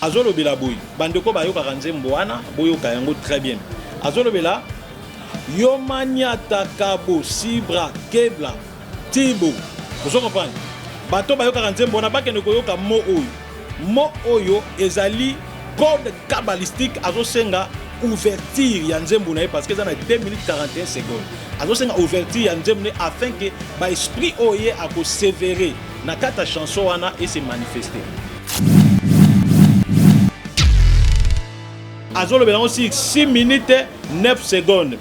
Azolobela boye, bandeko bayokaka nzembo wana, boyoka yango très bien. Azolobela yo maniata kabo sibra kebla tibo. Ozo comprendre? Bato bayokaka nzembo wana bakende koyoka mot oyo. Mot oyo ezali code kabbalistique, azosenga ouverture ya nzembo na ye parce que eza na 2 minutes 41 secondes. Azosenga ouverture ya nzembo na ye afin que ba esprit oyo ye akosévérer na kati ya chanson wana e se manifester. Azolobela yango si 6 minutes 9 secondes.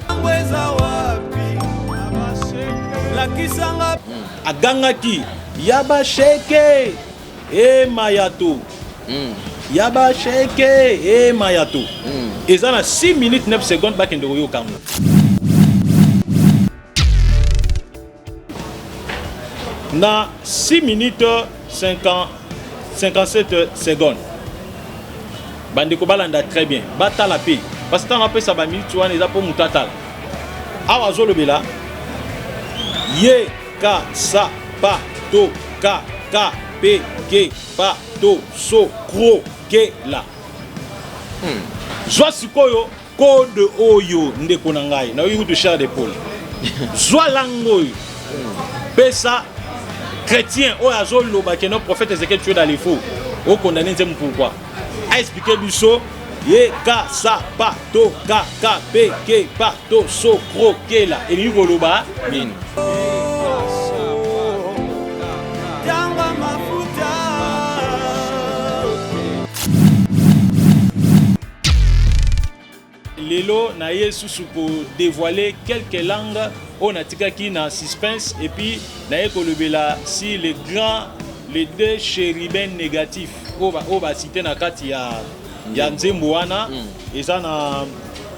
Agangaki ya basheke e mayato ya basheke e mayato. Eza na 6 minutes 9 secondes, bakende koyoka yango. Na 6 minutes 50, 57 secondes. Bandeko balanda très bien, batala mpe, parce que ntango apesa baminute wana eza mpo moto atala. Awa azolobela ye ka sa pa to ka ka pe ke pa to so kro ke la. Zwa sikoyo code oyo, ndeko na ngai, nayoki kutu chair de poule. Zwa langue oyo, pesa chrétien oyo azoloba ke no prophète Ezekiel, tu es dans les faux, okondamne nzembo. Pourquoi? Aexplike biso ye ka sa pa to ka ka pe ke pa to so kro ke la elingi koloba nini? Lelo na ye susu kodévoiler quelques langues oyo natikaki na suspense, et puis naye kolobela si le grand, les deux chérubins négatifs oyo bacité na kati ya nzembo wana. Eza na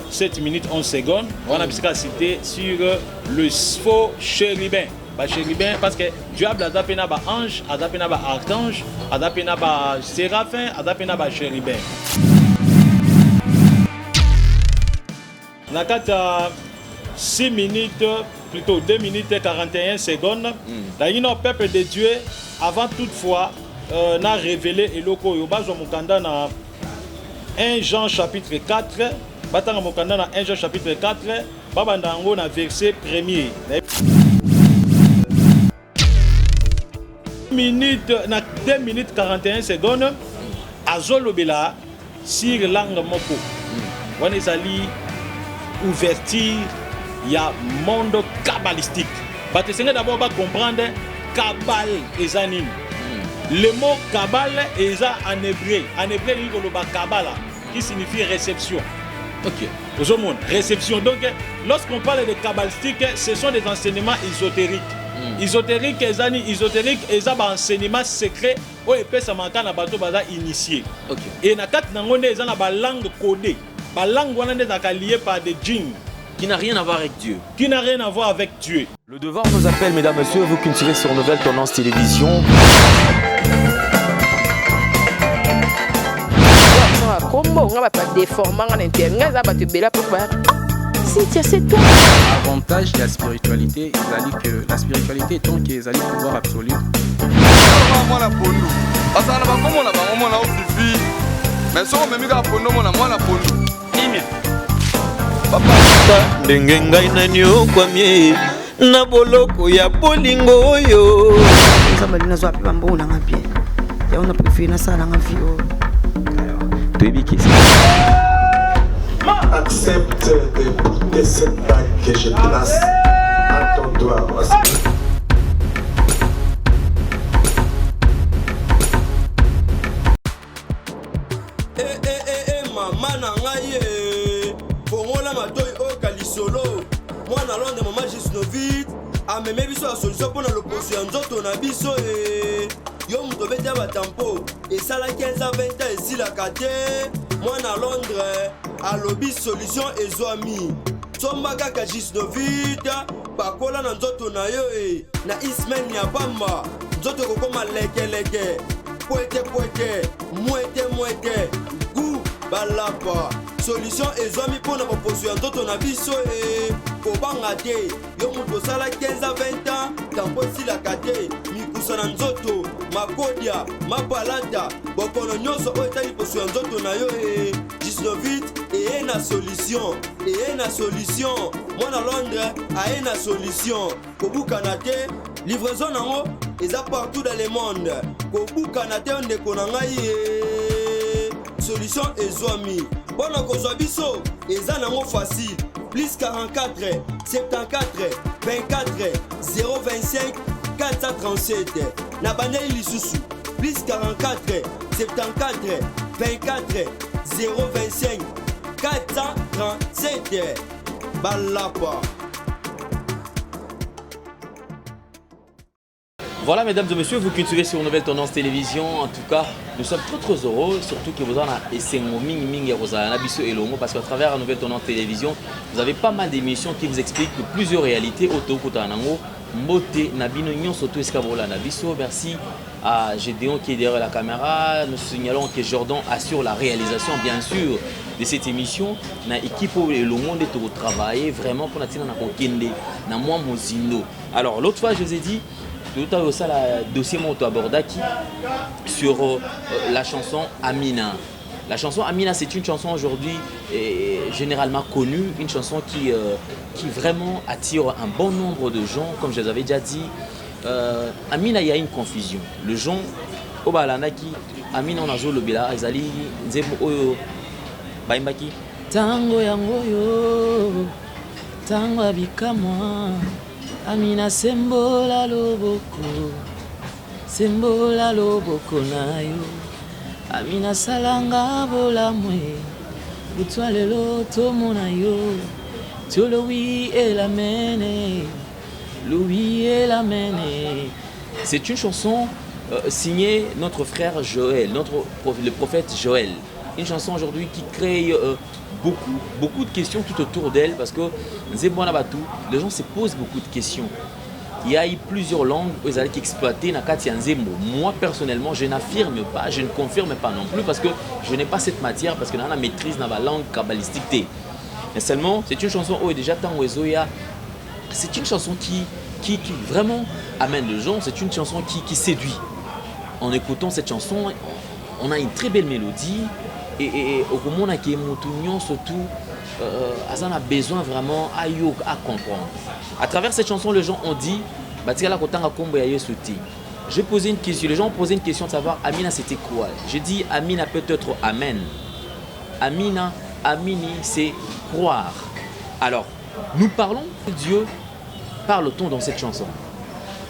7 minutes 11 secondes wana, bisika cité sur le faux chérubin, bachérubin, parce que diable aza mpe na baange, aza mpe na baarchange, aza mpe na baséraphin, aza mpe na bachérubin. Na kati ya 6 minutes, plutôt 2 minutes 41 secondes, nalingi na peuple de Dieu, avant toutefois na révélé eloko oyo, bazwa mokanda na 1 Jean chapitre 4, batanga mokanda na 1 Jean chapitre 4, babanda yango na verset premier. Minute na 2 minutes 41 secondes, azolobela sur langue moko wana ezali ouverture ya monde kabbalistique. Bato esengeli d'abord bacomprendre kabbale eza nini. Le mot kabbale eza en hébreu. En hébreu elingi koloba kabbala, qui signifie réception. Ozomona réception. Donc lorsqu'on parle de kabbalistique, ce sont des enseignements ésotériques. Ésotérique eza nini? Ésotérique eza baenseignement secret oyo epesamaka na bato baza initié. E na kati nango nde eza na balangue codée. Balangue wana nde ezalaka lié par des djinns. Qui n'a rien à voir avec Dieu. Qui n'a rien à voir avec Dieu. Le devoir nous appelle, mesdames, messieurs, vous qui nous suivez sur Nouvelle Tendance Télévision. Kombo nga bato badeforma nga na inter nga, eza bato ebele mpo ba Cynthia, c'est toi. Avantage ya spiritualité ezali que la spiritualité étant que ezali pouvoir absolu. Mwana pondu bazala na bakombo na bango, mwana ofifi, mais soki omemi kaka pondu, omona mwana pondu imia. Ndenge ngai naniokwami na boloko ya bolingo oyo. Nzambe alingi nazwa mpe bambongo nanga bien, yango na préféré nasala nanga vie oyo. Toyebi ke Accepte de porter cette bague que je place à ton doigt. E, e, e, e, mama na ngai e fongola matoi, oyoka lisolo. Mwana Londres, mama Gisnovit ameme biso ya solution mpo na loposo ya nzoto na biso. E yo moto obeti ya batampo esala 15 ans, 20 ans, esilaka te. Mwana Londres alobi solution ezwami. Somba kaka Gisnovit, pakola na nzoto na yo. E na ismaine ya pamba, nzoto ekokoma lekeleke, pwete pwete, mwete mwete, gu balapa. Solution ezwami mpo na baposo ya nzoto na biso. E kobanga te, yo moto osala 15 ans, 20 ans, tampo esilaka te, mikusa na nzoto, makodia, mapalata, bokono nyonso oyo etali poso. loposo ya nzoto na yo e Gisnovit eye na solution, eye na solution. Mwana Londres aye na solution. Kobukana te, livraison nango eza partout dans le monde. Kobukana te ndeko na ngai e solution ezwami. Mpo na kozwa biso eza nango facile. Plus 44 74 24 025 437. Na bandeli lisusu plus 44 74 24 025 437. Balapa. Voilà, mesdames et messieurs, vous qui suivez sur Nouvelle Tendance Télévision, en tout cas, nous sommes très très heureux, surtout que vous en avez esengo mingi mingi ya kozala na biso elongo, parce qu'à travers la Nouvelle Tendance Télévision, vous avez pas mal d'émissions qui vous expliquent plusieurs réalités autour nango. Mbote na bino nyonso to esika bolanda biso. Merci à Gédéon qui est derrière la caméra. Nous signalons que Jordan assure la réalisation, bien sûr, de cette émission. Na équipe elongo nde travailler vraiment pour na tina na kokende na mwa mozindo. Alors l'autre fois, je vous ai dit, tout à l'heure, ça, la dossier moto abordaki sur la chanson Amina. La chanson Amina, c'est une chanson aujourd'hui généralement connue, une chanson qui vraiment attire un bon nombre de gens, comme je vous avais déjà dit. Amina, il y a une confusion. Le gens, oyo balandaki, Amina, on a zo lobela, ezali nzembo oyo bayimbaki tango yango yo, tango ya bikamwa, Amina sembola loboko, sembola loboko na yo, Amina salanga bolamwe, butwa lelo tomona yo, tolowi elamene, Louis elamene. C'est une chanson signée notre frère Joël, le prophète Joël. Une chanson aujourd'hui qui crée beaucoup, beaucoup de questions tout autour d'elle, parce que nzembo wana batu, les gens se posent beaucoup de questions. Il y a eu plusieurs langues où ils allaient exploiter na kati ya nzembo. Moi personnellement, je n'affirme pas, je ne confirme pas non plus, parce que je n'ai pas cette matière, parce que dans la maîtrise dans la langue kabbalistique T. Mais seulement, c'est une chanson où déjà tango ezoya, c'est une chanson qui vraiment amène les gens, c'est une chanson qui séduit. En écoutant cette chanson, on a une très belle mélodie et okomona ke motu nyonso tout aza na besoin vraiment à yo, à comprendre. À travers cette chanson, les gens ont dit, batikala kotanga kombo ya Yesu te. J'ai posé une question, les gens ont posé une question de savoir Amina c'était quoi. J'ai dit Amina peut être Amen. Amina, Amini, c'est croire. Alors, nous parlons de Dieu, parle-t-on dans cette chanson?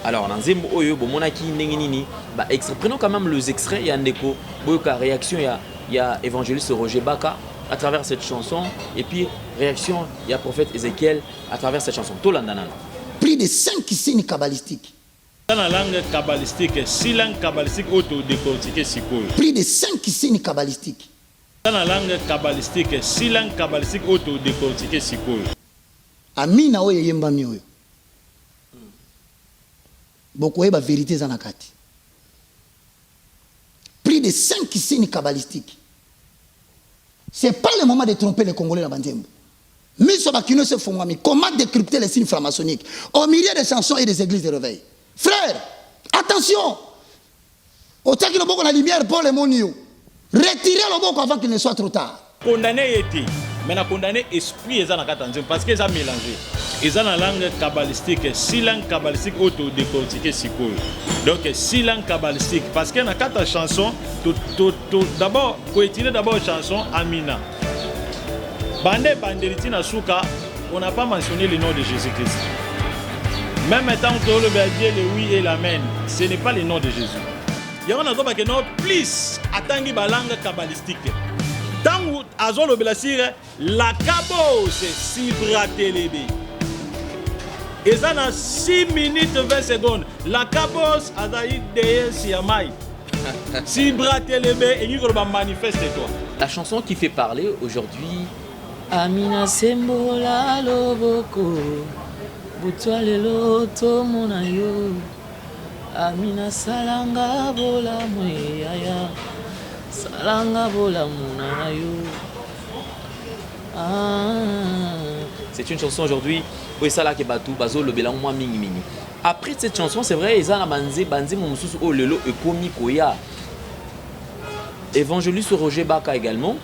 Alors, dans nzembo oyo, bomonaki ndenge nini, ba extrait. Prenons quand même les extraits, il y a ndeko, boyoka réaction, il y a évangéliste Roger Baka à travers cette chanson, et puis réaction, il y a prophète Ézéchiel à travers cette chanson. Tolanda nano. Plus de 5 signes kabbalistiques. Dans la langue kabbalistique, 6 langues kabbalistiques auto-décortiquées sikoyo. Plus de 5 signes kabbalistiques. Dans la langue kabbalistique, 6 langues kabbalistiques auto-décortiquées sikoyo. Amina oyo eyembami oyo. Bokoyeba vérité eza na kati. Plus de 5 signes kabbalistiques. C'est pas le moment de tromper les Congolais dans banzembo. Miso bakino se fongwami. Comment décrypter les signes franc-maçonniques au milieu des chansons et des églises de réveil? Frère, attention. Otaki loboko na lumière pour les monio. Retirez loboko avant qu'il ne soit trop tard. Condamné été, mais na condamné esprit eza na kati ya nzembo parce que eza mélangé. Eza na langue kabbalistique, 6 langues kabbalistiques auto-décortiquées sikoyo. Donc 6 langues kabbalistiques parce que na kati ya chanson to, to, to, d'abord ko étudier d'abord chanson Amina. Bande bandeli tina suka, on n'a pas mentionné le nom de Jésus-Christ. Même étant que le Dieu le oui et l'amen, ce n'est pas le nom de Jésus. Yango nazoba ke non plus atangi ba langue kabbalistique. Tangu azolobela sire la kabose sibratelebe. Eza na 6 minutes 20 secondes. La kabose azali déesse ya mai. Sibratelebe elingi koloba manifeste toi. La chanson qui fait parler aujourd'hui, Amina sembola loboko, butwa lelo tomona yo. Amina salanga bolamu yaya, salanga bolamu na yo. Ah. C'est une chanson aujourd'hui où esalaki bato bazolobela mwa mingi mingi. Après cette chanson, c'est vrai, eza na banze banze mosusu oyo lelo ekomi koya. Évangéliste Roger Baka également,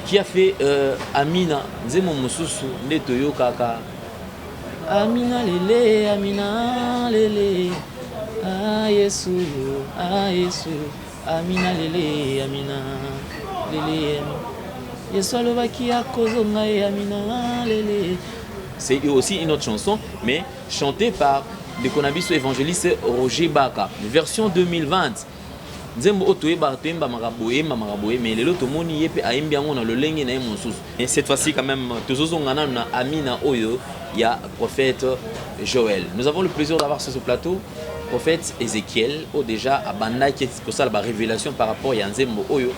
qui a fait euh, Amina, Nzembo Mosusu, nde toyokaka. Amina lele, Amina lele, ah Yesu, ah Yesu, Amina lele, Amina lele, Yesu alobaki akozonga ye, Amina lele. C'est aussi une autre chanson, mais chantée par ndeko na biso évangéliste Roger Baka, version 2020. Nzembo oyo toyebaka toyembamaka boye eyembamaka boye mais lelo tomoni ye mpe ayembi yango na lolenge na ye mosusu. Et cette fois-ci quand même tozozonga nanu na Amina oyo ya prophète Joël. Nous avons le plaisir d'avoir sur ce plateau prophète Ezekiel oyo déjà abandaki kosala ba révélation par rapport ya nzembo oyo.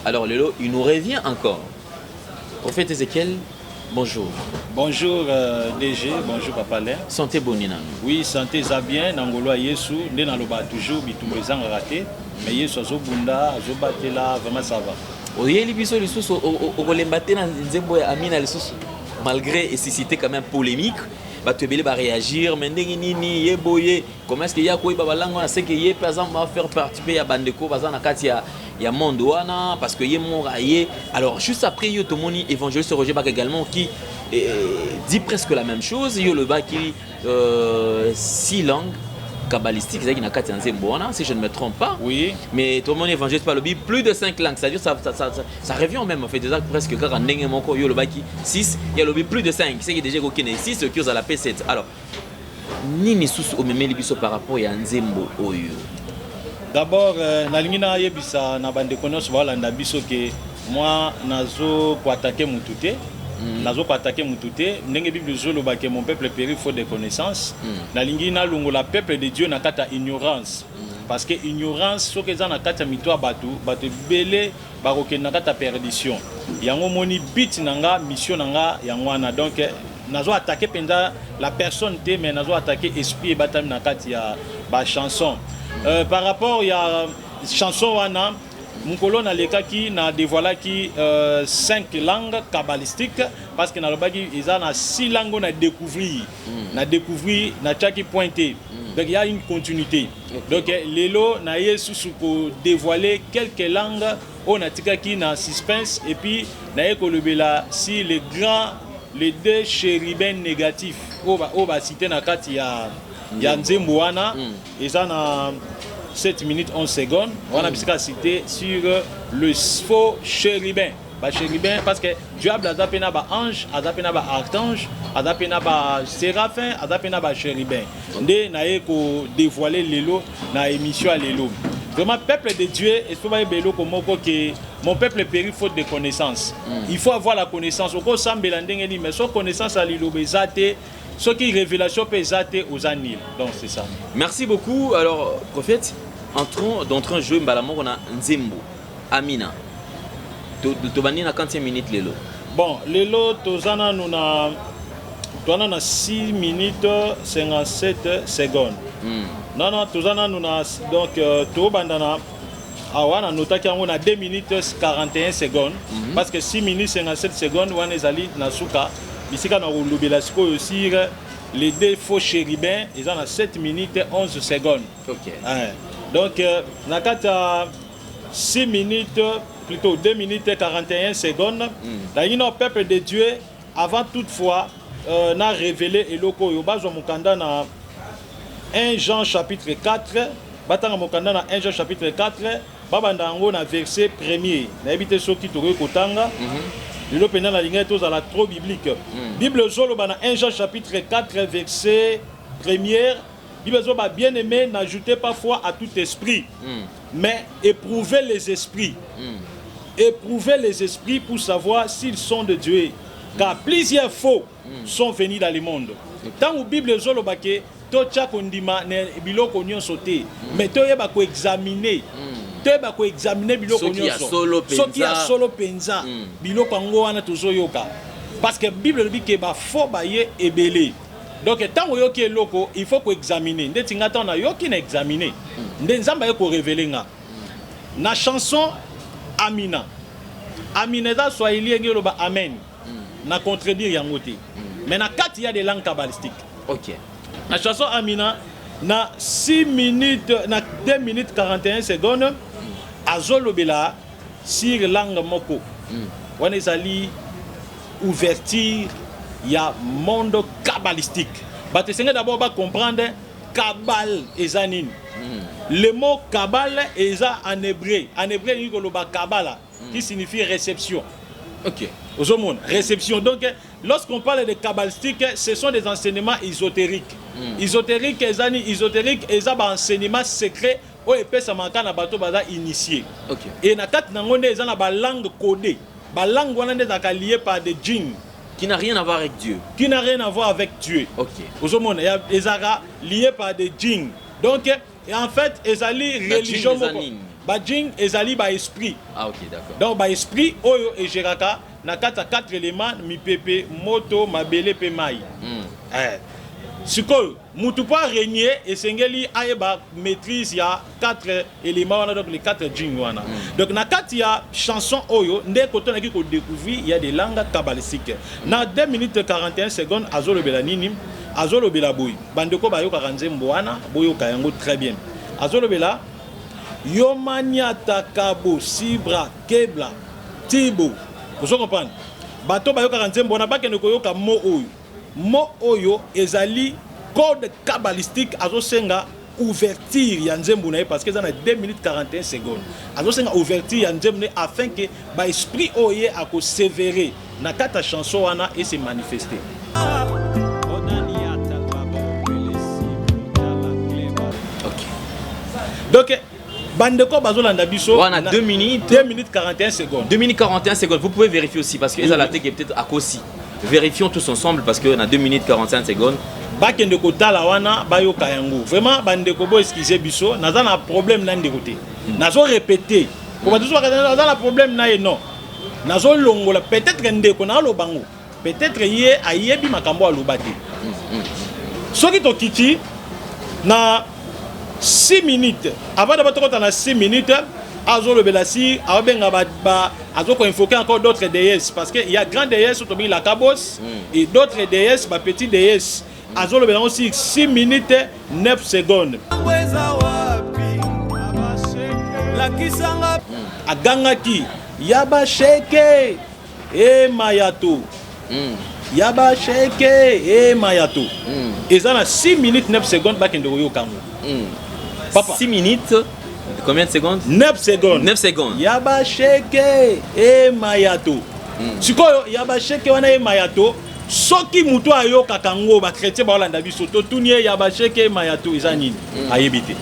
Alors lelo il nous revient encore. Prophète Ezekiel, bonjour. Bonjour euh, DG, bonjour Papa Alain. Santé boni nanu? Oui, santé eza bien na ngolo ya Yesu, nde naloba toujours bitumba ezangaka te, mais Yesu azobunda, azobatela, vraiment ça va. Oyeli biso lisusu okolemba te na nzembo ya Amina lisusu malgré esuscité quand même polémique bato ebele ba réagir mais ndenge nini ye boye comment est-ce que ye akoyeba balangue wana c'est que ye mpe aza faire partie mpe ya bandeko baza na kati ya ya monde wana parce que ye moko aye. Alors juste après yo tomoni évangéliste Roger Baka également qui eh, dit presque la même chose. Yo lobaki euh, six langues kabbalistique ezalaki na kati ya nzembo wana si je ne me trompe pas. Oui. Mais tomoni évangéliste balobi plus de 5 langues, c'est-à-dire ça, ça, ça, ça, ça revient au même en fait, déjà presque kaka ndenge moko. Yo lobaki 6, ye alobi plus de 5, c'est que déjà ekokende 6 oki ozala pe 7. Alors nini susu omemeli biso par rapport ya nzembo oyo? D'abord euh, nalingi nayebisa na bandeko nyonso baolanda biso ke moi nazo koatake mutu te, nazo koatake mutu te. Ndenge Bible ezoloba ke mon peuple périt faute de connaissance, nalingi nalongola peuple de Dieu na kati ya ignorance, parce que ignorance soki eza na kati ya mito ya bato, bato ebele bakokende na kati ya perdition. Yango omoni but na nga, mission na nga yango wana. Donc nazo attaquer mpenza la personne te, mais nazo attaquer esprit ebatami na kati ya ba chanson. Par rapport ya chanson wana, mokolo nalekaki na dévoilaki 5 langues kabbalistiques, parce que nalobaki eza na 6 langues oyo na découvrir, na découvrir, natiaki point te. Donc il y a une continuité. Donc lelo naye susu kodévoiler quelques langues oyo natikaki na suspense, et puis naye kolobela si les grands, les deux chérubins négatifs oyo bacité na kati ya nzembo wana. Eza na 7 minutes 11 secondes wana, bisika cité sur le faux chérubin, bachérubin, parce que diable aza mpe na baange, aza mpe na baarchange, aza mpe na baséraphin, aza mpe na bachérubin. Nde naye kodévoile lelo na émission ya lelo. Vraiment, peuple de Dieu, il faut bayeba eloko moko ke mon peuple périt faute de connaissance. Il faut avoir la connaissance. Okosambela ndenge nini, mais so connaissance ya liloba eza te, soki révélation mpe eza te, oza nil. Donc c'est ça. Merci beaucoup. Alors prophète, entrons d'entrée en jeu mbala moko na nzembo Amina. Tobandi na 40 minute lelo? Bon, lelo toza nanu na toza na 6 minutes 57 secondes. Non, non, toza nanu na donc tobanda na awa, na notaki yango na 2 minutes 41 secondes, parce que 6 minutes 57 secondes wana ezali na suka bisika na kolobela sikoyo sur les deux faux chérubins, eza na 7 minutes 11 secondes. Ouais. Donc na kati ya 6 minutes, plutôt 2 minutes 41 secondes, nalingi na peuple de Dieu avant toutefois na révélé eloko oyo. Bazwa mokanda na 1 Jean chapitre 4, batanga mokanda na 1 Jean chapitre 4, babanda yango na verset premier. Nayebi te soki tokoki kotanga lelo mpenza, nalingai tozala trop biblique. Bible ezoloba na 1 Jean chapitre 4 verset première, Bible ezoloba: bien aimé, n'ajoutez pas foi à tout esprit, mais éprouvez les esprits, éprouvez les esprits pour savoir s'ils sont de Dieu, car plusieurs faux sont venus dans le monde. Ntango Bible ezoloba ke totya kondima na biloko nyonso te, mais toyeba koexamine, toyeba koexamine biloko Soki ya nyonso, solo mpenza. Soki ya solo mpenza biloko yango wana tozoyoka, parce que Bible elobi ke bafaux baye ebele. Donc ntango oyoki eloko, il faut koexamine. Ndeti nga, ntango nayoki, na examine, nde Nzambe aye korévéler nga na chanson Amina. Amina eza swahili, enge eloba amen. Na contredire yango te, mais na kati ya des langues kabbalistiques. Na chanson Amina, na 6 minutes, na 2 minutes 41 secondes, Azolobela sur langue moko. Wana ezali ouverture ya monde kabbalistique. Bato esengeli d'abord ba comprendre kabbale eza nini. Le mot kabbale eza en hébreu. En hébreu elingi koloba kabbala qui signifie réception. Ozomona réception. Donc lorsqu'on parle de kabbalistique, ce sont des enseignements ésotériques. Ésotérique eza nini? Ésotérique eza ba enseignement secret oyo epesamaka na bato baza initié. Et na kati nango nde eza na ba langue codée. Ba langue wana nde ezalaka lié par des djinns. Qui n'a rien à voir avec Dieu. Qui n'a rien à voir avec Dieu. Ozomona ya ezalaka lié par des djinns. Donc et en fait ezali Ba religion djinn eza moko. nini? Ba djinn ezali ba esprit. Ah ok, d'accord. Donc ba esprit oyo egeraka na kati ya 4 éléments, mipepe, moto, mabele pe mai. Sikoyo mutu po régner esengeli ayeba maîtrise ya 4 éléments wana, donc les 4 djinns wana. Donc na kati ya chanson oyo nde kotonaki ko découvrir il y a des langues kabbalistiques. Na 2 minutes 41 secondes azolobela nini? Azolobela boye. Bandeko bayokaka nzembo wana, boyoka yango très bien. Azolobela yomaniata kabo sibra kebla tibo. Ozo comprendre? Bato bayokaka nzembo wana bakende koyoka mot oyo. Mot oyo ezali code kabbalistique, azosenga ouverture ya nzembo na ye parce que eza na 2 minutes 41 secondes. Azosenga ouverture ya nzembo na ye afin que ba esprit oyo ye akosévérer na kati ya chanson wana et se manifester. Donc bandeko bazolanda biso Wana 2 minutes. 2 minutes 41 secondes. 2 minutes 41 secondes. Vous pouvez vérifier aussi parce que ezala te que peut-être akosi. Vérifions tous ensemble parce que na 2 minutes 45 secondes. Bakende kotala wana bayoka yango. Vraiment bandeko bo excusez biso, naza na problème na ndeko te. Nazo répéter. Ko bato so naza na problème na ye non. Nazo longola peut-être ndeko na aloba ngo. Peut-être ye ayebi makambo aloba te. Soki tokiti na 6 minutes, avant de batokota na 6 minutes, azolobela si aobenga ba, ba azoko invoquer encore d'autres déesses parce que il y a grand déesse tobengi la kabos et d'autres déesses ba petit déesse. Azolobela aussi 6 minutes 9 secondes. Agangaki yabasheke e mayato. Yabasheke e mayato. Eza na 6 minutes 9 secondes bakende koyoka yango. Papa. 6 minutes combien de secondes? 9 secondes. 9 secondes. Yabasheke e mayato. Sikoyo yabasheke wana e mayato, soki mutu ayokaka yango ba chrétien baolanda biso totuni ye yabasheke e mayato eza nini? Ayebi te.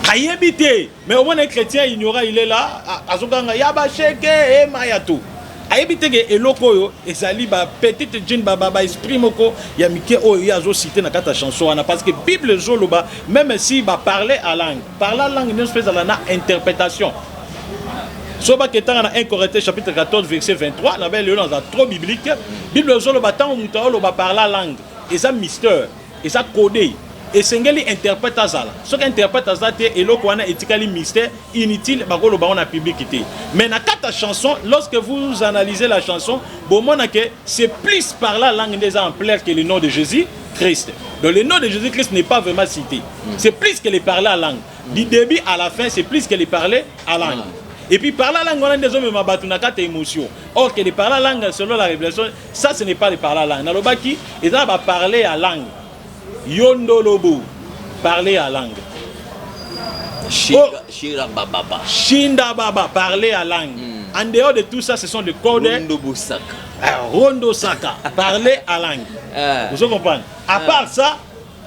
Ayebi te. Mais au moins un chrétien ignorant il est là, azokanga yabasheke e mayato. Ayebi te ke eloko oyo ezali ba petite djinn ba, ba, ba esprit moko ya mike oyo ye azocite na kati ya chanson wana parce que Bible ezoloba même si ba parler à langue, parler à langue nyonso mpe ezala na interprétation. So baketanga na 1 Corinthiens chapitre 14 verset 23 na bele oyo naza trop biblique. Bible ezoloba ntango moto aoloba parler à langue eza mystère, eza codé, esengeli interprète azala. Soki interprète aza te, eloko wana etikali mystère inutile, bakoloba ngo na public te. Mais na kati ya chanson, lorsque vous analysez la chanson, bomona que c'est plus par la langue des ampleur que le nom de Jésus Christ. Donc le nom de Jésus Christ n'est pas vraiment cité. C'est plus que le parler à langue. Du début à la fin, c'est plus que le parler à langue. Et puis parler à langue, on a des hommes mabatu na kati émotion. Or que le parler à langue selon la révélation, ça ce n'est pas le parler à langue. Nalobaki, ils ont parler à langue. Yondolobo, parler à langue. Shinda, Shira Bababa. Shinda Baba, parler à langue. En dehors de tout ça, ce sont des codes. Rondo Bosaka. Ah, Rondo Saka, parler à langue. Vous comprenez? À part ça,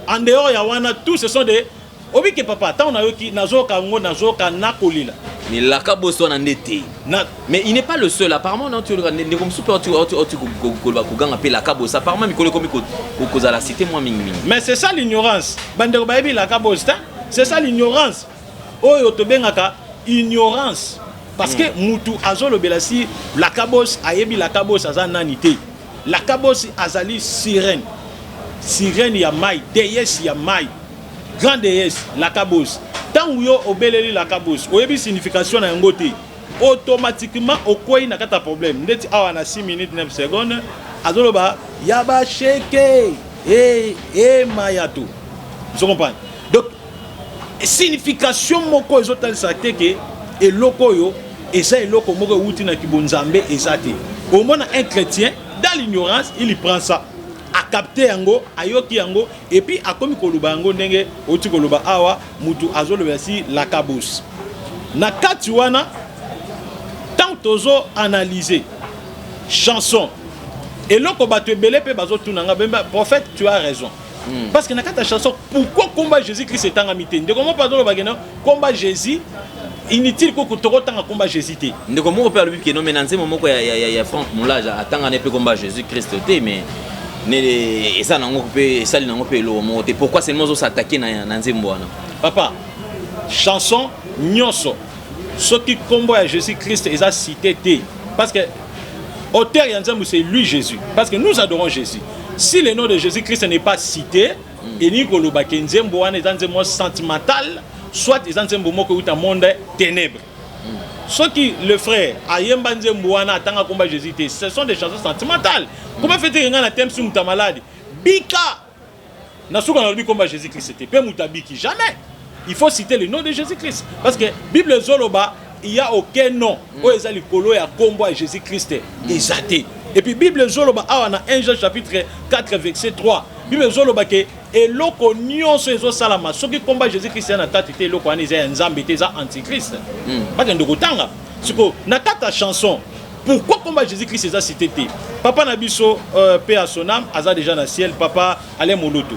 en dehors ya wana, tout ce sont des obike papa, tant on a yo nazoka ngo nazoka nakolila. Mais laka boso na ndete. Na Mais il n'est pas le seul. Apparemment non, tu regardes ndeko super tu tu tu ko ko ko ganga pe laka boso. Apparemment mikolo komi ko ko za la cité moi mingi mingi. Mais c'est ça l'ignorance. Bandeko bayebi laka boso, hein? C'est ça l'ignorance. Oyo tobengaka ignorance. Parce que mutu azolobela si lakabos ayebi lakabos aza nani te. Lakabos azali sirène. Sirène ya mai, déesse ya mai. Grande déesse lakabos. Tango yo obeleli lakabos, oyebi signification na yango te. Automatiquement okwei na kata problème. Ndeti awa na 6 minutes 9 secondes azoloba yabasheke e e mayato. Vous comprenez? Donc signification moko ezotalisa te ke Eloko oyo eza eloko moko ewuti na kibonzambe eza te. Omona un chrétien dans l'ignorance, il prend ça. A capter yango, ayoki yango et puis akomi koloba yango ndenge oti koloba awa mutu azolobela si la kabos. Na kati wana tant tozo analyser chanson eloko bato ebele mpe bazotuna nga bemba prophète tu as raison mm. parce que na kati ya chanson pourquoi komba jésus christ etangami te ndeko moko azoloba keno komba jésus inutile koko tokotanga komba jésus te ndeko moko mpe alobi keno me na nzembo moko ya, ya, ya, ya frank moulage atanga ne mpe komba jésus christ te mais ne eza nango mpe esali nango mpe eloko moko te pourquoi seulement ozosatake na, na nzembo wana papa chanson nyonso soki kombo ya jésus christ eza cité te parce que auteur ya nzembo c'est lui jésus parce que nous adorons jésus si le nom de jésus christ n'est pas cité mm. elingi koloba ke nzembo wana eza nzembo sentimental soit eza nzembo moko euta monde ténèbre mm. soki le frère ayemba nzembo wana atanga komba jésus te ce sont des chansons sentimentales mm. comment fait-il ngai na temsi moto ya maladi bika Na suka nalobi komba Jésus Christ te pe mutu abiki jamais. Il faut citer le nom de Jésus Christ parce que Bible ezoloba il y a aucun nom mm. oyo eza likolo ya kombo ya Jésus Christ mm. eza te. Et puis Bible ezoloba awa na 1 Jean chapitre 4 verset 3 Bible ezoloba ke eloko nyonso ezosalama soki komba Jésus Christ ya na kati te eloko wana eza ya Nzambe te eza antichrist. Mm. Bakende kotanga siko na kati ya chanson Pourquoi komba Jésus Christ eza cité te? Papa na biso euh, paix à son âme aza déjà na ciel papa Alain Moloto.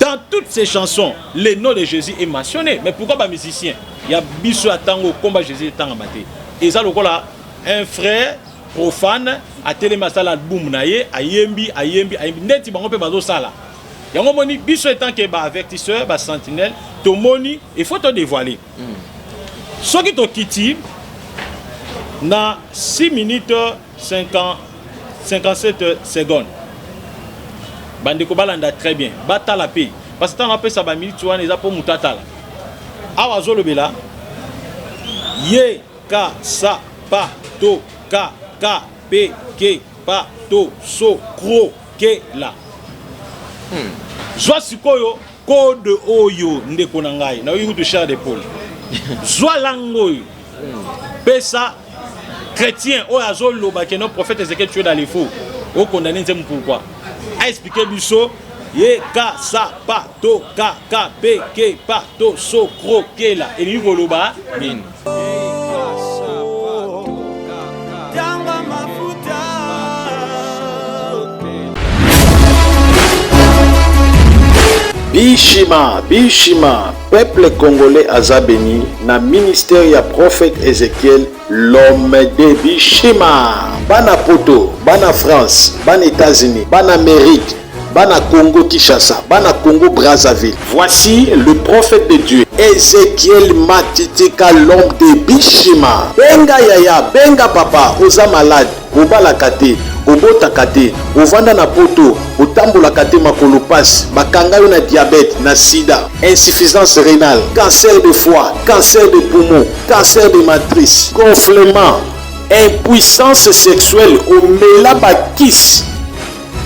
Dans toutes ces chansons, le nom de Jésus est mentionné. Mais pourquoi ba musiciens ya biso ya tango komba Jésus etanga mate? Eza lokola un frère profane atelemi asala album na ye ayembi ayembi ayembi ndeti bango mpe bazosala yango moni biso etant que ba avertisseur ba sentinelle tomoni il faut to dévoiler mm. Soki tokiti na 6 minutes 50, 57 secondes, bandeko balanda très bien, batala pe parce que ntango apesa ba minutes wana eza mpo moto atala. Awa azolobela ye ka sa pa to ka ka pe ke pa to so kro ke la. Hmm. Zwa sikoyo Code oyo ndeko na ngai nayoki kutu chair de poule. Zwa langue oyo pesa chrétien oyo azoloba que non prophète Ezekiel tu es dans les faux. O condamner nzembo pourquoi? A expliquer biso ye ka sa pa to ka ka pe ke pa to so kro ke la elingi koloba nini? Bishima, Bishima, peuple congolais aza béni na ministère ya prophète Ezekiel, l'homme de Bishima. Bana Poto, bana France, bana États-Unis, bana Amérique, bana Congo Kinshasa, bana Congo Brazzaville. Voici le prophète de Dieu, Ezekiel Matitika, l'homme de Bishima. Benga yaya, benga papa, oza malade, obalaka te, obotaka te, ovanda na poto, otambolaka te makolo pasi, bakanga yo na diabète, na sida, insuffisance rénale, cancer de foie, cancer de poumon, cancer de matrice, gonflement, impuissance sexuelle, omela bakisi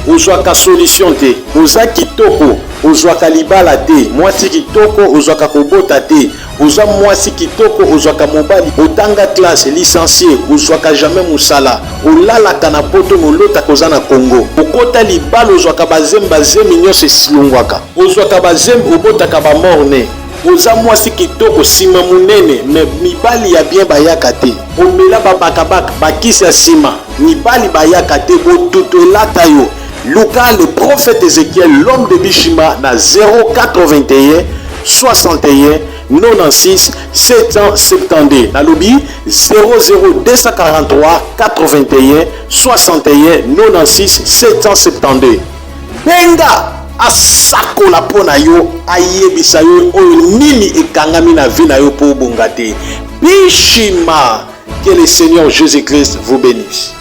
Ozwaka solution te. Oza kitoko, ozwaka libala te. Mwasi kitoko, ozwaka kobota te. Oza mwasi kitoko, ozwaka mobali. Otanga classe, licencie, ozwaka jamais musala. Olalaka na poto mais olotaka oza na Congo. Okota libala ozwaka ba zemi, ba zemi nionso eslongwaka. Ozwaka ba zemi, obotaka ba mort ne. Oza mwasi kitoko, sima munene mais mibali ya bien bayaka te. Omela ba bakabaka, ba kisi ya sima. Mibali bayaka te botutu elata yo luka le prophète Ezekiel l'homme de Bishima na 081 61 96 772 nalobi 00243 81 61 96 772 benga asakola mpo na yo ayebisa yo oyo nini ekangami na vie na yo mpo obonga te bishima Que le Seigneur Jésus-Christ vous bénisse.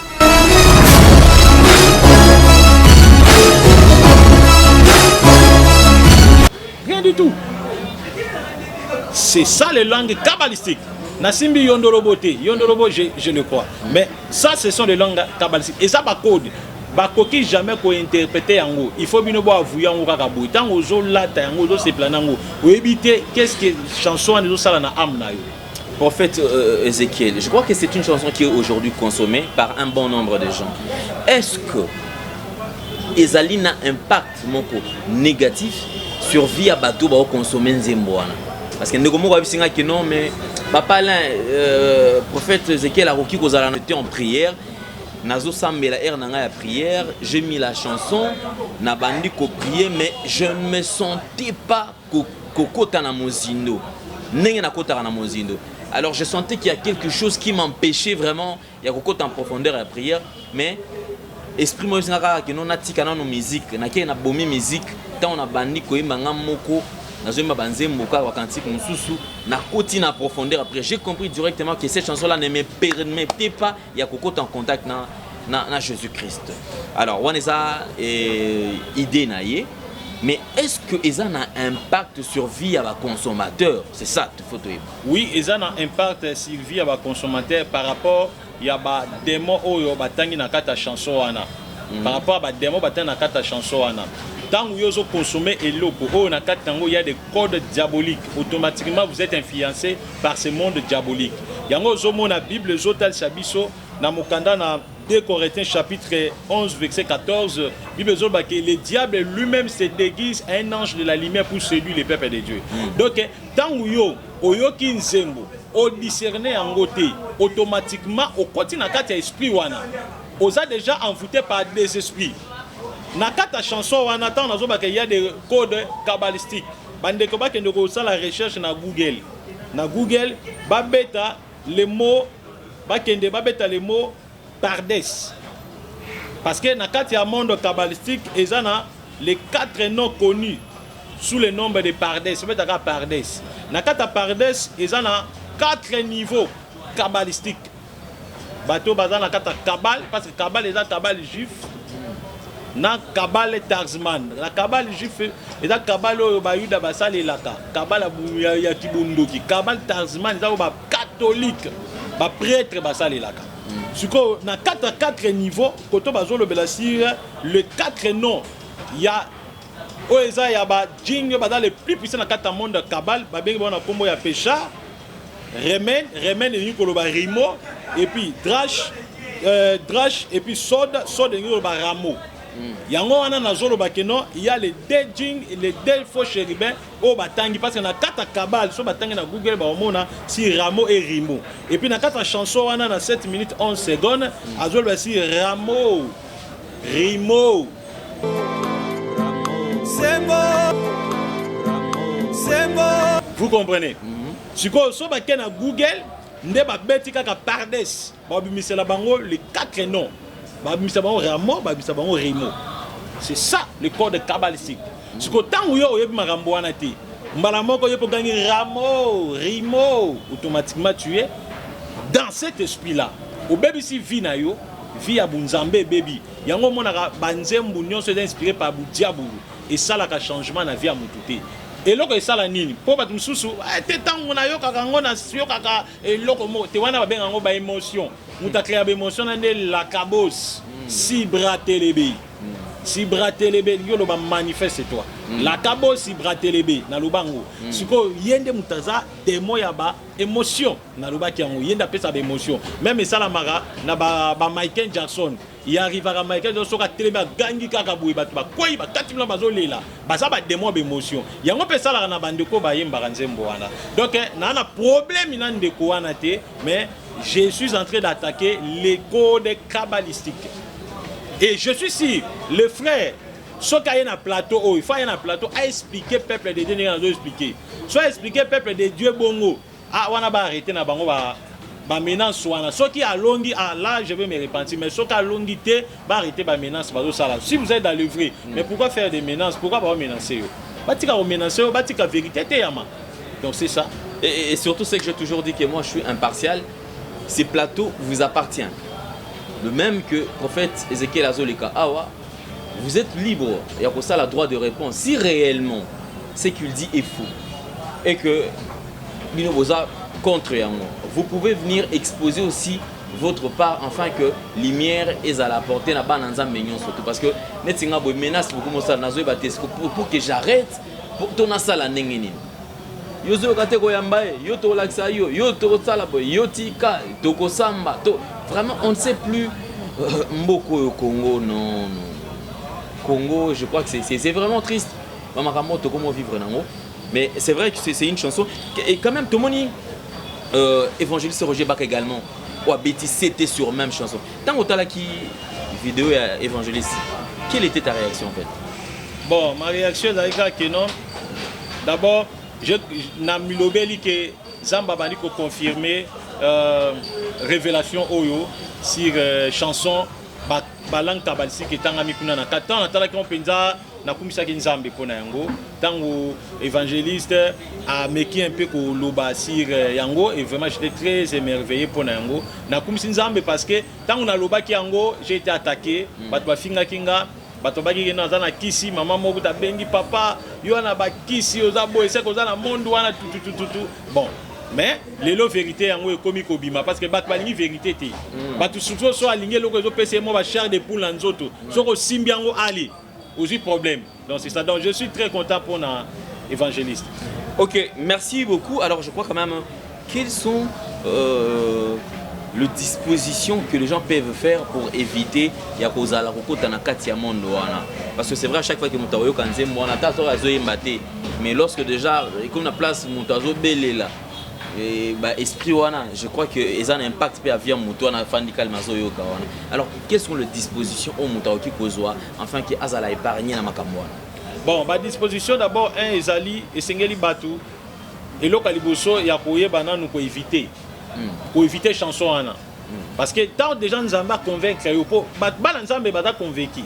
Rien du tout. C'est ça les langues kabbalistiques. Nasimbi yondolobo te, yondolobo je, je le crois. Mais ça ce sont les langues kabbalistiques. Et ça ba code. bakoki jamais kointerprete yango il faut bino boavouye yango kaka boye ntango ozolata yango ozosepela na yango oyebi te qu'est ce que chanson wana ezosala na ame na yo. Prophète euh, Ézéchiel, je crois que c'est une chanson qui est aujourd'hui consommée par un bon nombre de gens. Est-ce que ezali na impact moko négatif sur vie ya bato baoconsommer nzembo wana? Parce que ndeko moko ayebisi nga ke non, mais papa Alain, prophète Ézéchiel akoki kozala na en prière, nazosambela, heure na ngai ya prière, j'ai mis la chanson, nabandi koprier, mais je ne me sentais pas kokota na mozindo ndenge nakotaka na mozindo. Alors je sentais qu'il y a quelque chose qui m'empêchait vraiment ya kokota en profondeur ya prière, mais esprit moko esinga kaka keno natika nano musique. Nakei, nabomi musique. Ntango nabandi koyemba nga moko, nazoyemba banzembo kaka, bacantique mosusu, nakoti na profondeur. Après, j'ai compris directement que cette chanson là ne me permettait pas ya kokota en contact na Jésus-Christ. Alors wana eza idée na ye, mais est-ce que eza na impact sur vie ya baconsommateur? C'est ça faut toyeba. Oui, eza na impact sur vie ya baconsommateur par rapport ya badémon oyo batangi na kati ya chanson wana. Par rapport ya badémon batangi na kati ya chanson wana, ntango yo ozoconsommer eloko oyo na kati yango ya des codes diaboliques, automatiquement vous êtes influencé par ce monde diabolique. Yango ozomona Bible ezotalisa biso na mokanda na 2 Corinthiens chapitre 11 verset 14, Bible ezoloba que le diable lui-même se déguise un ange de la lumière pour séduire le peuple de Dieu. Donc ntango yo oyoki nzembo, odiscerne yango te, automatiquement okoti na kati ya esprit wana, oza déjà envoûté par des esprits na kati ya chanson wana. Ntango nazobaka ya des codes kabbalistiques, bandeko bakende kosala recherche na Google. Na Google babeta le mot, bakende babeta le mot pardes, parce que na kati ya monde kabbalistique eza na les quatre noms connus sous le nombre de pardes. Babetaka pardes. Na kati ya pardes eza na quatre niveaux kabbalistiques. Bato baza na kati ya kabbale, parce que kabbale eza kabbale juif na kabbale tarzman. Na kabbale juif eza kabbale oyo bayuda basalelaka, kabbale ya kibunduki. Kabbale tarzman eza oyo bacatholique, baprêtre basalelaka. Sikoyo na kati ya quatre niveau koto bazolobela sur le quatre noms ya oyo eza ya bajing oyo baza le plus puissant na kati ya monde ya kabbale, babengi bango na nkombo ya Peshar, Remen. Remen elingi koloba Rimo, et puis Drash, Drash, et puis Sod. Sod elingi koloba Ramo. Yango wana nazoloba ke non, il y a les deux djinns, les deux faux chérubins oyo batangi, parce que na kati ya kabbale, so batangi na Google, baomona si Ramo et Rimo. Et puis na kati ya chanson wana, na 7 minutes 11 secondes, azoloba si Ramo, Rimo. Sembo, sembo. Vous comprenez? Sikoyo so bake na Google nde babeti kaka pardes, babimisela bango les quatre noms, babimisa bango Ramo, babimisa bango Rimo. C'est ça le code kabbalistique. Sikoyo ntango yo oyebi makambo wana te, mbala moko yo mpo ogangi Ramo, Rimo, automatiquement tu es dans cet esprit là obebisi vie na yo, vie ya bunzambe ebebi. Yango omonaka banzembo nyonso eza inspiré par budiabulu, esalaka changement na vie ya motu te. Eloko esala nini? Mpo bato mosusu te, ntango nayokaka yango, nayokaka eloko moko te. Wana babenga yango baémotion. Moto acréa baémotion na nde Lakabos Sibratelebe. Sibratelebe elingi oloba manifeste toi. Lakabos Sibratelebe, naloba yango. Sikoyo ye nde moto aza démon ya ba émotion. Nalobaki yango, ye nde apesa baémotion. Même esalamaka na ba Michael Jackson. Ye arrivaka, Michael Jackson soki atelemi, agangi kaka boye, bato bakwei, bakati mina, bazolela, baza badémon ya baémotion. Yango mpe esalaka na bandeko bayembaka nzembo wana. Donc naa na problème na ndeko wana te, mais je suis en train d'attaquer les codes kabbalistiques et je suis sûr, le frère, soki aye na plateau oyo, il faut aye na plateau aexpliquer peuple de Dieu ndenge nazo expliquer. So aexpliquer peuple de Dieu bongo, ah, wana baarrêter na bango ba bamenace wana. Soki alongi, ah, là je vais me repentir, mais soki alongi te, baarrêter bamenace bazosala. Si vous êtes dans le vrai, mais pourquoi faire des menaces? Pourquoi baomenace yo? Batika komenace yo, batika vérité te yama. Donc c'est ça. Et surtout, c'est que j'ai toujours dit que moi je suis impartial. Ces plateaux vous appartient. De même que prophète Ezekiel azoleka awa, vous êtes libre. Il y a ça la droit de réponse. Si réellement ce qu'il dit est faux et que bino boza contre yango, vous pouvez venir exposer aussi votre part afin que lumière ezala apporter na bana Nzambe nyonso surtout, parce que neti nga boye, menace beaucoup mosala nazoyeba te pour que j'arrête, pour to nasala ndenge nini. Yo ozoyoka te koyamba ye, yo tokolakisa yo, yo tokosala boye, yo tika, tokosamba. To... Vraiment, on ne sait plus mboka oyo Congo, non, non. Congo, je crois que c'est vraiment triste. Bamakambo tokomo vivre nango. Mais c'est vrai que c'est une chanson. Et quand même, tomoni évangéliste Roger Baka également, ou abeti c'était sur même chanson. Tant otalaki vidéo ya évangéliste, quelle était ta réaction en fait? Bon, ma réaction ezalaki kaka ke non, d'abord je na milobeli ke Nzambe abandi koconfirme révélation oyo sur chanson balangue kabbalistique etangami kuna na kati. Ntango natalaki yango mpenza, nakumisaki Nzambe mpo na yango. Ntango évangéliste ameki un peu koloba sur yango, et vraiment j'étais très émerveillé mpo na yango. Nakumisi Nzambe parce que ntango nalobaki yango, j'ai été attaqué. Bato bafingaki nga, bato bakiki no aza na kisi, mama moko tabengi papa yo wana bakisi, oza boye, seke oza na monde wana tututututu. Bon, mais lelo vérité yango ekomi kobima parce que bato balingi vérité te. Bato surtout so alingi eloko ezopesa ye mwa bachair de poule na nzoto, soki osimbi yango ali ozwi problème. Donc c'est ça. Donc je suis très content pour na évangéliste. Ok, merci beaucoup. Alors je crois quand même, quelles sont les dispositions que les gens peuvent faire pour éviter ya kozala kokota na kati ya monde wana? Parce que c'est vrai, à chaque fois que moto akoyoka nzembo wana, ata soki azoyemba te, mais lorsque déjà ekomi na place moto azobelela ba esprit wana, je crois que eza na impact mpe avia moto wana afandi calme azoyoka wana. Alors quelles sont les dispositions oyo moto akoki kozwa afin ke azala épargné na makambo wana? Bon, badisposition d'abord, un, ezali esengeli bato eloko ya liboso ya koyeba nanu koéviter koéviter chanson wana, parce que tant déjà Nzambe aconvaincre yo, mpo bana Nzambe baza convaincu,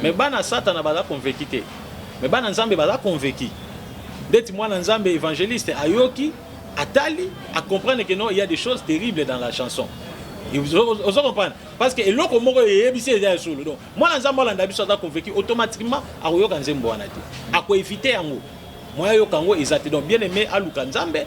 mais bana Satana baza convaincu te. Mais bana Nzambe baza convaincu. Ndeti mwana Nzambe évangéliste ayoki, atali, acomprendre que non, il y a des choses terribles dans la chanson. Ozo comprendre, parce que eloko moko eyebisi eza ya solo. Donc mwana Nzambe alanda biso, aza convaincu, automatiquement akoyoka nzembo wana te, akoéviter yango, moya ayoka yango eza te. Donc bien aimé aluka Nzambe,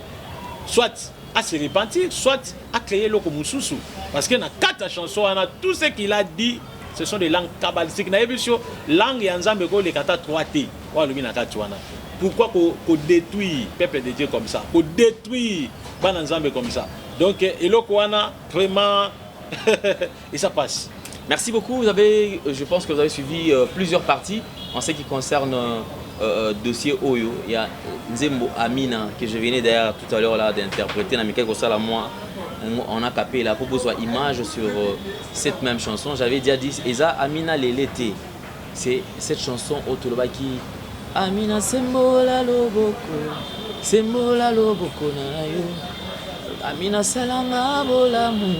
soit à se repentir, soit à créer eloko mosusu, parce que na kati ya chanson wana, tout ce qu'il a dit, ce sont des langues kabbalistiques. Nayebi biso langue ya Nzambe ekoleka ata 3 te oyo alobi na kati wana. Pourquoi kodétruire peuple de Dieu comme ça, kodétruire bana Nzambe comme ça? Donc eloko wana vraiment et ça passe. Merci beaucoup. Vous avez, je pense que vous avez suivi plusieurs parties en ce qui concerne dossier oyo. Il y a Nzembo Amina que je venais d'ailleurs tout à l'heure là d'interpréter. Na Mikael Kosala, moi, on a capé là pour besoin image sur cette même chanson. J'avais déjà dit, Eza Amina Lelete. C'est cette chanson Otolobaki. Amina sembola loboko, sembola loboko na yo. Amina salanga bolamu,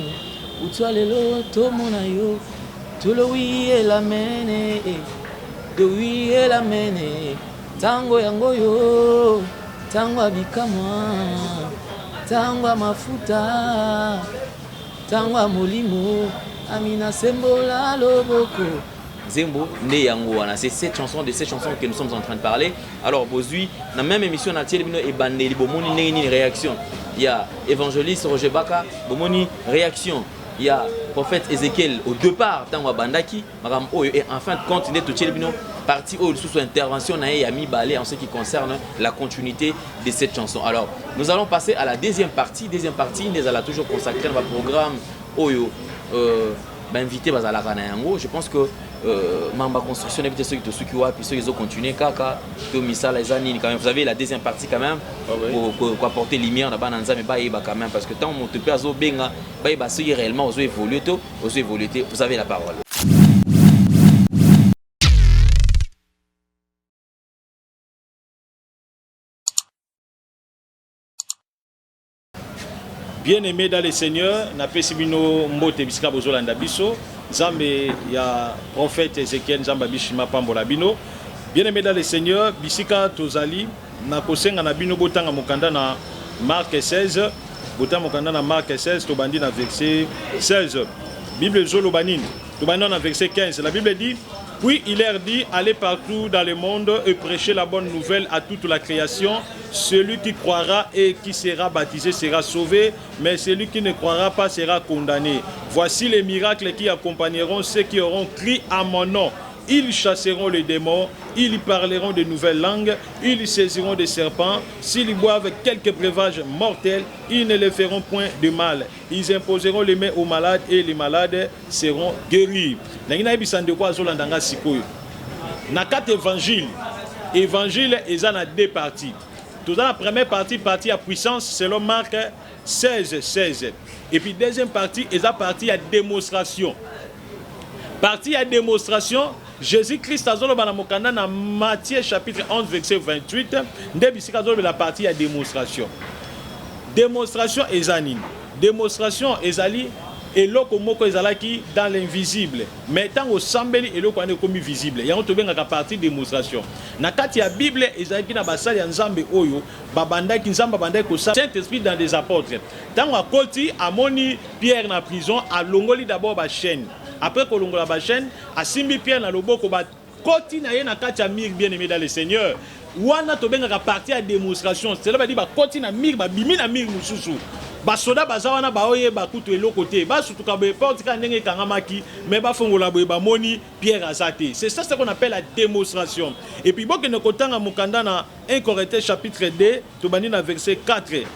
utwa lelo tomona yo. Tolowi elamene, dowi elamene. Tango yango yo, tango abikamwa, tango ya mafuta, tango ya molimo, Amina sembola loboko. Nzembo nde yango wana, c'est cette chanson, de cette chanson que nous sommes en train de parler. Alors bozwi na même émission na tieli bino ebandeli, bomoni ndenge nini réaction ya évangéliste Roger Baka, bomoni réaction ya prophète Ézéchiel au départ ntango abandaki makambo oyo, et en fin de compte nde totieli bino partie oyo lisusu intervention na ye ya mibale en ce qui concerne la continuité de cette chanson. Alors nous allons passer à la deuxième partie. Deuxième partie nde ezala toujours consacré na baprogramme oyo bainvité bazalaka na yango. Je pense que mamba construction nayebi te soki tosuki wapi, soki ezocontinue kaka to misala eza nini. Quand même, vous avez la deuxième partie quand même. Ah oui. Koapporter lumière na bana Nzambe, bayeba quand même, parce que ntango moto mpe azobenga, bayeba soki réellement ozo évolue to ozo évolue te. Vous avez la parole. Bien-aimé dans le Seigneur, napesi bino mbote bisika bozolanda biso. Nzambe ya prophète Ezekiel, Nzambe abishima pambola bino. Bien-aimé dans le Seigneur, bisika tozali nakosenga na bino botanga mokanda na Marc 16, botanga mokanda na Marc 16, tobandi na verset 16. Bible ezoloba nini? Tobandi na verset 15. La Bible dit: Puis il leur dit, allez partout dans le monde et prêchez la bonne nouvelle à toute la création. Celui qui croira et qui sera baptisé sera sauvé, mais celui qui ne croira pas sera condamné. Voici les miracles qui accompagneront ceux qui auront cru à mon nom. Ils chasseront les démons, ils parleront de nouvelles langues, ils saisiront des serpents. S'ils boivent quelques breuvages mortels, ils ne les feront point de mal. Ils imposeront les mains aux malades et les malades seront guéris. Nangi nayebisa ndeko azolanda nga sikoyo. Na kati évangile, évangile eza na deux parties. Toza na première partie, partie ya puissance selon Marc 16 16. Et puis deuxième partie eza partie ya démonstration. Partie ya démonstration, Jésus-Christ azoloba na mokanda na Matthieu chapitre 11 verset 28, nde bisika azolobela partie ya démonstration. Démonstration eza nini? Démonstration ezali eloko moko ezalaki dans l'invisible, mais ntango osambeli, eloko wana ekomi visible. Yango tobengaka partie démonstration. Na kati ya Bible, ezalaki na basali ya Nzambe oyo babandaki, Nzambe abandaki kosala Saint Esprit dans des apôtres. Ntango akoti, amoni Pierre na prison, alongoli d'abord bachaîne. Après kolongola bachaîne, asimbi Pierre na loboko, bakoti na ye na kati ya mur. Bien aimé dans le Seigneur, wana tobengaka partie ya démonstration. Cela badi bakoti na mur, babimi na mur mosusu, basoda baza wana, baoyeba kutu eloko te. Basutuka boye, porte kaka ndenge ekangamaki, mais bafongola boye, bamoni Pierre aza te. C'est ça ce qu'on appelle la démonstration. Et puis bokende kotanga mokanda na 1 Corinthiens chapitre 2, tobandi na verset 4.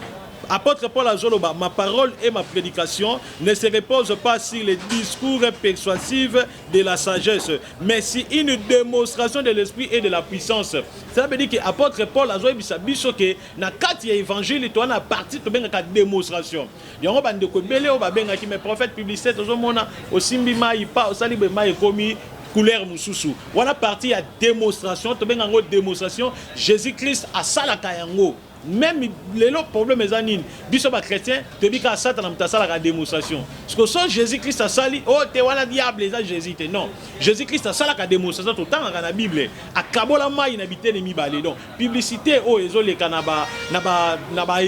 Apôtre Paul azoloba: "Ma parole et ma prédication ne se reposent pas sur les discours persuasifs de la sagesse, mais sur une démonstration de l'esprit et de la puissance." Ça veut dire que apôtre Paul azoyebisa biso ke na kati ya évangile, toza na partie tobengaka démonstration. Yango bandeko ebele oyo babengaki: "Mais prophète, publicité tozomona, osimbi mai pa, osali boye, mai ekomi couleur mosusu." Wana partie ya démonstration, tobenga yango démonstration. Jésus Christ asalaka yango même lelo. Problème eza nini? Biso bachrétien toyebi kaka Satana moto asalaka démonstration. Parce que so Jésus Christ asali oyo te, wana diable, eza Jésus te. Non, Jésus Christ asalaka démonstration. Totangaka na Bible, akabola mai na bitene mibale. Donc publicité oyo ezoleka na baémission ba, na ba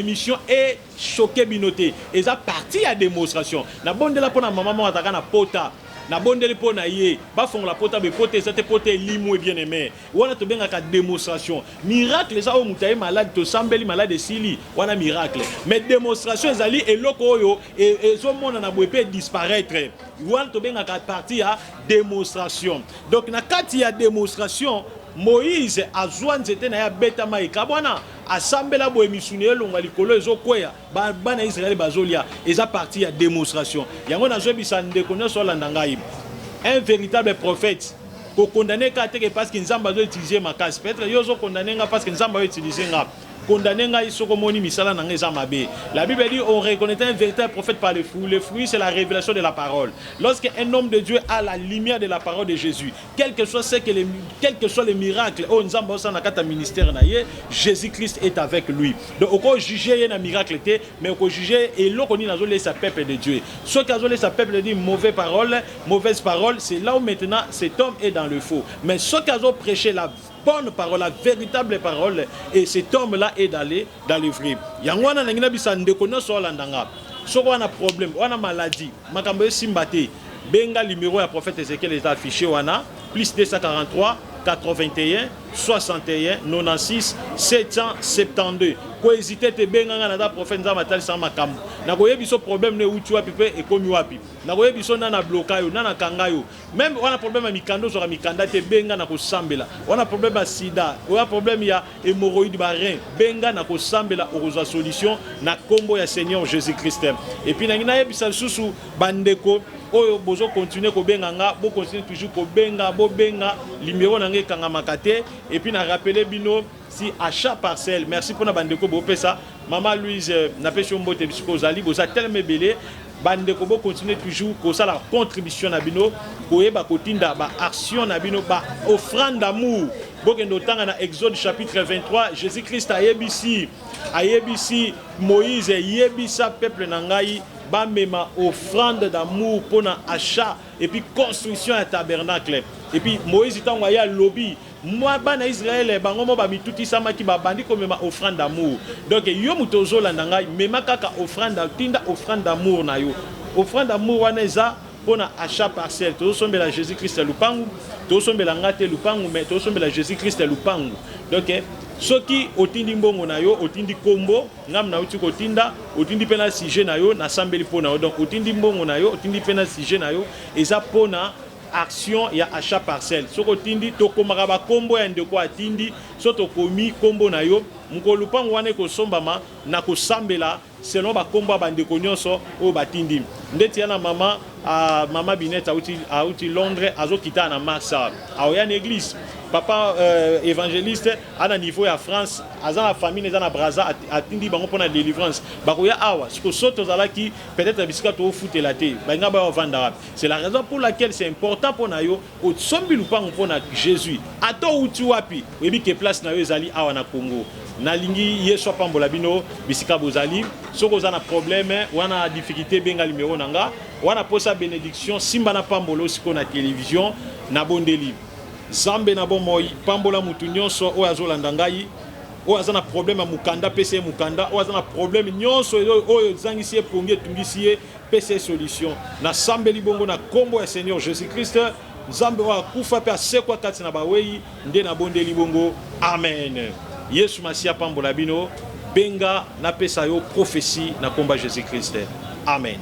echoquer bino te, eza partie ya démonstration. Nabondela mpo na mama moko ataka na pota. Nabondeli mpo na ye, bafongola pota be, pota eza te, pota elimu. Bien aimé, wana tobengaka démonstration. Miracle eza oyo moto aye malade, tosambeli, malade esili, wana miracle. Mais démonstration ezali eloko oyo ezomonana boye mpe disparaître. Wana tobengaka partie ya démonstration. Donc na kati ya démonstration, Moïse azwa nzete na ye, abetama, ekabwana. Asambela boye, misuni elonga likolo, ezokweya, bana Israele bazolia. Eza partie ya démonstration. Yango nazoyebisa ndeko nyonso olanda ngai, un véritable prophète, kokondane kaka teke parce que Nzambe azoutiliser makasi. Peut-être yo ozokondane nga parce que Nzambe azoutiliser nga. Condamner ngai soki omoni misala na ngai eza mabe. La Bible dit: "On reconnaît un véritable prophète par les fruits." Le fruit, c'est la révélation de la parole. Lorsque un homme de Dieu a la lumière de la parole de Jésus, quel que soit les miracles oyo Nzambe osala na kati ya ministère na ye, Jésus Christ est avec lui. Donc okojuge ye na miracle te, mais okojuge eloko nini azolesa peuple de Dieu. Soki azolesa peuple de Dieu mauvaise parole, mauvaise parole, c'est là où maintenant cet homme est dans le faux. Mais soki azoprêcher la bonne parole, la véritable parole, et cet homme-là est dans le vrai. Yango wana nangi na bisa ndeko nyonso olanda nga, soki wana problème, wana maladie, makambo esimba te, benga numéro ya prophète Ezekiel, eza affiché wana: plus 243 81 61 96 772. Kohésiter te, benga nga, naza prophète. Nzambe atalisaka makambo. Nakoyebi so problème no euti wapi mpe ekomi wapi. Nakoyebi so nana bloka yo, nana kanga yo. Même wana problème ya mikanda, ozwaka mikanda te, benga na kosambela. Wana problème ya sida, wana problème ya hémorroïde, barein, benga na kosambela, okozwa solution na nkombo ya Seigneur Jésus Christ. Et puis nangi nayebisa lisusu bandeko oyo bozokontinue kobenga nga, bokontinue toujours kobenga, bobenga, numéro na ngai ekangamaka te. Et puis na rappeler bino si achat parcelle. Merci mpona bandeko bopesa. Mama Louise, napesi yo mbote bisika ozali. Boza telema ebele. Bandeko, bokontinue toujours kosala contribution na bino, koyeba kotinda baaction na bino, baoffrande d'amour. Bokende otanga na Exode chapitre 23. Jésus Christ ayebisi Moïse: "Yebisa peuple na ngai bamema offrande d'amour mpona achat et puis construction ya tabernacle." Et puis Moïse, ntango aye, alobi mwa bana Israele, bango mo bamitutisamaki, babandi komema offrande d'amour. Donc yo moto ozolanda ngai, mema kaka offrande, tinda offrande d'amour na yo. Offrande d'amour wana eza mpona achat parcelle. Tozosombela Jésus Christ ya lupangu, tozosombela nga te lupangu, mais tozosombela Jésus Christ ya lupangu. Donc soki otindi mbongo na yo, otindi kombo ngam nauti kotinda, otindi mpe na sujet na yo, nasambeli mpo na yo. Donc otindi mbongo na yo, otindi mpe na sujet na yo, eza mpona Action ya achat parcelle soki otindi tokomaka ba kombo ya ndeko atindi soki tokomi kombo na yo mokolo lupangu wana ekosombama na kosambela selon ba kombo ya ba ndeko nionso oyo batindi ndeti ya na mama mama Binette awuti awuti Londres azo kita na mars awa aoya na eglise papa evangeliste ana niveau ya France aza na famille eza na Brazza atindi bango pona delivrance bakoya awa siko soki tozalaki peut-etre bisika tofutela te balinga baya ovanda wapi? C'est la raison pour laquelle c'est important pona yo osombi lupangu pona Jesus ata owuti wapi oyebi ke place na yo ezali awa na Congo. Nalingi Yesu apambola bino bisika bozali. Soki oza na problème wana difficulte benga numero na nga. Wana posa benediction simba na pambola yo sikoyo na television. Nabondeli Zambe na bomoi pambola mutu nionso oyo azolanda ngai. Oyo aza na problème ya mukanda pesa ye mukanda, oyo aza na problème nionso oyo ezangisi ye pongi etungisi ye Pesa ye solution. Na sambeli bongo na kombo ya Seigneur Jesus Christ, Nzambe oyo akufa pe asekwa kati na baweyi, nde na bondeli bongo. Amen. Yesu Masiya apambola bino. Benga na pesa yo prophetie na kombo ya Jesus Christ. Amen.